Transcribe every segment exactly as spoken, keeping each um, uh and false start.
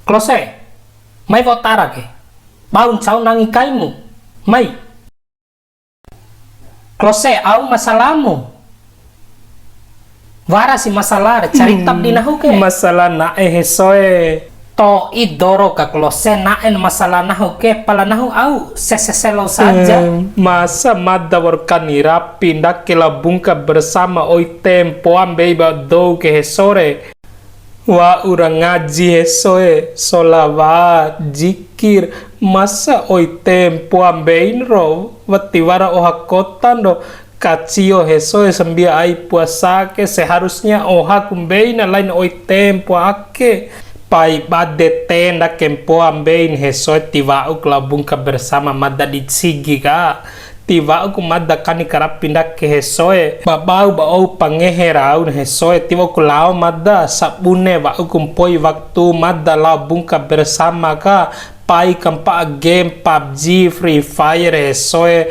Klose, mai wa'u tara ke. Bau ncau nangi kaimu. Mai. Klose, au masalamu. Wara si masalah re, carita di nahu ke. Masalah na'e Hesoe. To'i doro ka Klose, na'en masalah nahu ke, pala nahu au, sese selo saja. Eh, masa mada wa'ur kani rapi, ndake lao bungka bersama oi tempo ambei ba dou ke Hesoe. Wa'ura ngaji Hesoe, sholawat, jikir, masa oi tempo ambein ro, wati wara oha kotan ro, kacio Hesoe sambia ai puasa ke, seharusnya oha ku mbeina lain oi tempo ake. Pai bade te ndake mpoa mbein Hesoe ti wa'uk lao bungka bersama mada di sigi ka. Ti wa'uku mada kani karapi ndake Hesoe, ba bau ba ou pangehe raun Hesoe, ti wa'uku lao mada, sabune wa'uku mpoi waktu mada lao bungka bersama ka, pai kampa'a game pubg, Free Fire Hesoe,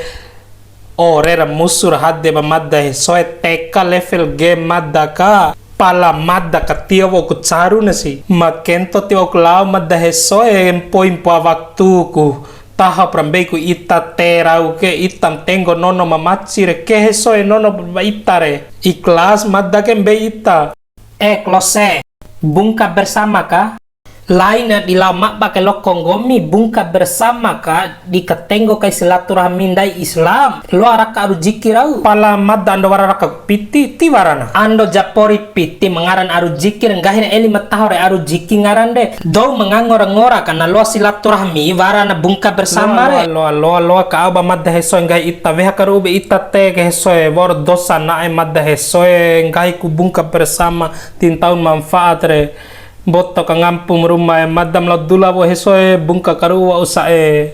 ore ra musu ra hade ba mada Hesoe, teka level game mada ka, pala mada ka tio wa'uku caru na si, ma kento ti wa'uku lao mada Hesoe, mpoi mpoa waktuku. Taho pra mbeiku ita te rau ke, ita ma tenggo nono ma maci re, kehe soe nono ba ita re. Ikhlas mada ke mbei ita. Eh, Klose, bungka bersama ka? Laina di lao maba ke loko nggomi, bungka bersama ka di katenggo kai silaturahmi ndai Islam. Loa raka aru jiki rau. Pala mada ando wara raka piti, ti warana. Ando japori piti ma ngaran aru jiki re, nggahi na eli ma taho re aru jiki ngaran re. Dou ma ngango ra ngora ka na loa silaturahmi, wara na bungka bersama re. Loa, loa, loa, loa, loa, ka au ba mada Hesoe nggahi ita, weha karu'u be ita te ke Hesoe, wa'ur dosa na'e mada Hesoe, nggahi ku bungka bersama, ti ntaun manfaat re. Mboto ka ngampu ma ruma e, mada ma lao dula wa'u Hesoe, bungka karu'u wa'u sa'e.